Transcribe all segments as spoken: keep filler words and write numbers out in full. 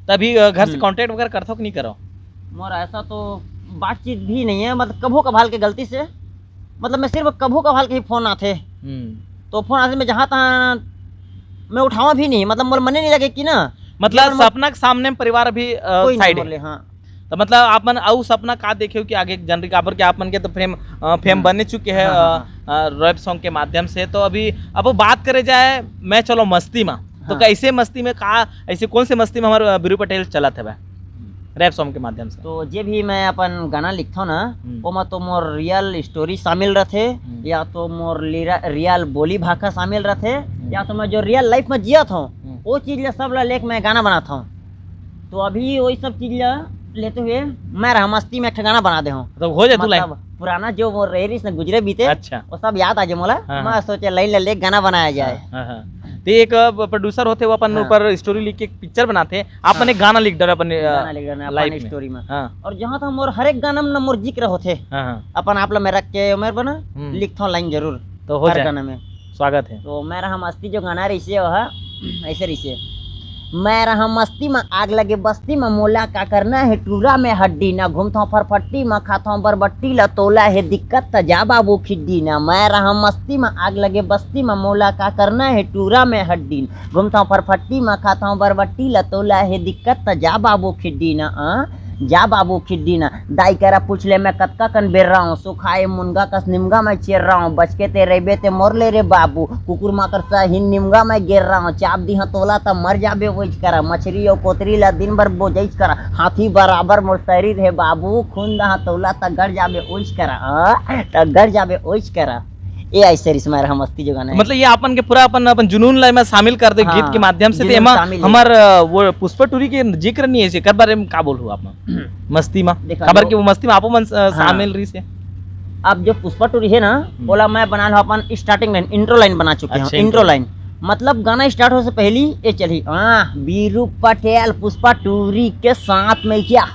तभी, अ, घर से हम्म। कॉन्टैक्ट वगैरह करथो कि नहीं करो? मोर ऐसा तो बातचीत भी नहीं है, मतलब, कभू कभाल के गलती से, मतलब, मैं सिर्फ कभू कभाल के ही फोन आथे। हम्म। तो फोन आथे, मैं जहाँ तहाँ मैं उठावा भी नहीं, मतलब, मोर मने नहीं लगे कि ना, मतलब, जब मोर सपना के सामने परिवार भी, अ, कोई नहीं side है। बोले, हाँ। तो मतलब, आप मन अउ सपना का देखे हो कि आगे जनरी, काबर के आप मन के तो फेम, अ, फेम हम्म। बने चुके हैं, हाँ, हाँ, अ, हाँ। अ, रैप सॉन्ग के माध्यम से। तो अभी अब वो बात करे जाए, मैं चलो मस्ती में, तो हाँ। कैसे मस्ती में का, ऐसे कौन से मस्ती में हमारे, अ, बीरू पटेल चलत हवे रैप सॉन्ग के माध्यम से? तो जे भी मैं अपन गाना लिखथों ना, हम्म। ओमा तो मोर रियल स्टोरी शामिल रथे, हम्म। या तो मोर रियल बोली भाखा शामिल रथे, हम्म। या तो मैं जो रियल लाइफ में जियत हूँ, हम्म। वो चीज ला, सब ला लेके मैं गाना बनाता हूँ। तो अभी वही सब चीज ला लेते हुए मैं रहा मस्ती में एक ठे गाना बना दे हूँ। तो हो जाए तू लाइन। मतलब, पुराना जो वो रहे रहीस ना, गुजरे बीते, अच्छा। वो सब याद आ जाए मोला। हाँ, मैं हाँ। सोचे लाइन ले ले गाना बनाया जाए। हाँ, हाँ, हाँ। तो एक, अ, प्रोड्यूसर होथे, वो अपन हाँ। ऊपर स्टोरी लिख के एक पिक्चर बनाथे, आप हाँ। अपन एक गाना लिख डर अपन, अ, गाना लिख डर अपन लाइफ में। स्टोरी में। हाँ। और जहाँ तक मोर हर एक गाना में ना मोर जिक्र होथे, हाँ, हाँ। अपन आप ला मैं रख के मैं बना हम्म। लिखता हूँ लाइन जरूर। तो हो हर जाए। गाना में। स्वागत है। तो मैं रहा मस्ती जो गाना रहिसे, वह ऐसे रहिसे। मैं रहा मस्ती में, आग लगे बस्ती में, मोला का करना है टूरा में हड्डी ना, घूमथों फरफट्टी में, खाथों बरबट्टी ला, तोला है दिक्कत त जा बाबू खिड्डी ना। मैं रहा मस्ती में, आग लगे बस्ती में, मोला का करना है टूरा में हड्डी ना, घूमथों फरफट्टी में, खाथों बरबट्टी ला, तोला है दिक्कत त जा बाबू खिड्डी ना, आ, जा बाबू खिड्डी ना। दाई करा पूछ ले मैं कतका कन बेर रहा हूँ, सुखाए मुनगा कस निमगा मैं चेर रहा हूँ, बच के ते रहिबे ते मोर ले रे बाबू। कुकुर माकर सहिन निमगा मैं गेर रहा हूँ, चाप दी हाँ तोला त मर जाबे ओइच करा। मछरी अउ कोतरी ला दिन भर बोजइच करा, हाथी बराबर मोर शरीर हे बाबू, खून दहा तोला त गड़ जाबे ओइच करा, हाँ, त गड़ जाबे ओइच करा। ए ऐसे रिस मैं रहा मस्ती जो गाना है। मतलब ये अपन के पूरा अपन, अपन जुनून ला एमा शामिल कर दे हाँ, गीत के माध्यम से। तो जुनून एमा शामिल है। हमर, अ, वो पुष्पा टू री के जिक्र नहीं है, एकर बारे में का बोलहू आप मन? मस्ती मा। देखा काबर जो कि वो मस्ती मा आपो मन, अ, हाँ। शामिल रहिस हे। अब जो पुष्पा टू री है ना, हम्म। ओला मैं बना लो अपन स्टार्टिंग लाइन, इंट्रो लाइन बना चुके हैं, अच्छा, इंट्रो इंट्रो। लाइन। मतलब गाना स्टार्ट हो से पहली ये चली, हाँ, बीरू पटेल पुष्पा टू री के साथ में क्या?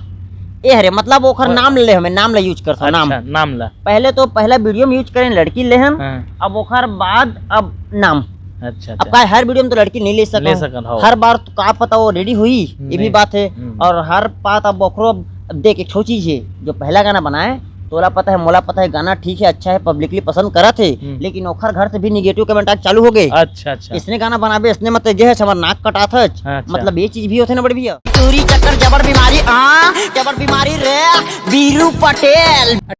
ए हरे, मतलब ओखर और नाम ले हमें, नाम ले यूज करता हूँ, नाम। अच्छा, नाम ला। पहले तो पहला वीडियो में यूज करें लड़की लेहन, हाँ। अब ओखर बाद अब नाम। अच्छा, अब अच्छा। का हर वीडियो में तो लड़की नहीं ले सकन। ले सकन, हाँ। हर बार तो का पता वो रेडी हुई, ये भी नहीं। बात है। हम्म। और हर बात अब ओकरो, अब देख, एक ठो चीज है, जो पहला गाना बनाए, तोला पता है, मोला पता है, गाना ठीक है, अच्छा है, पब्लिकली पसंद करत है, हम्म। लेकिन ओखर घर से भी निगेटिव कमेंट आके चालू हो गए। अच्छा, अच्छा। इसने गाना बनाबे, इसने मत गे है, हमर नाक कटात है। अच्छा। मतलब ये चीज भी होते ना बड़ भैया। चोरी चक्कर जबर बीमारी, हाँ, जबर बीमारी रे, बीरू पटेल।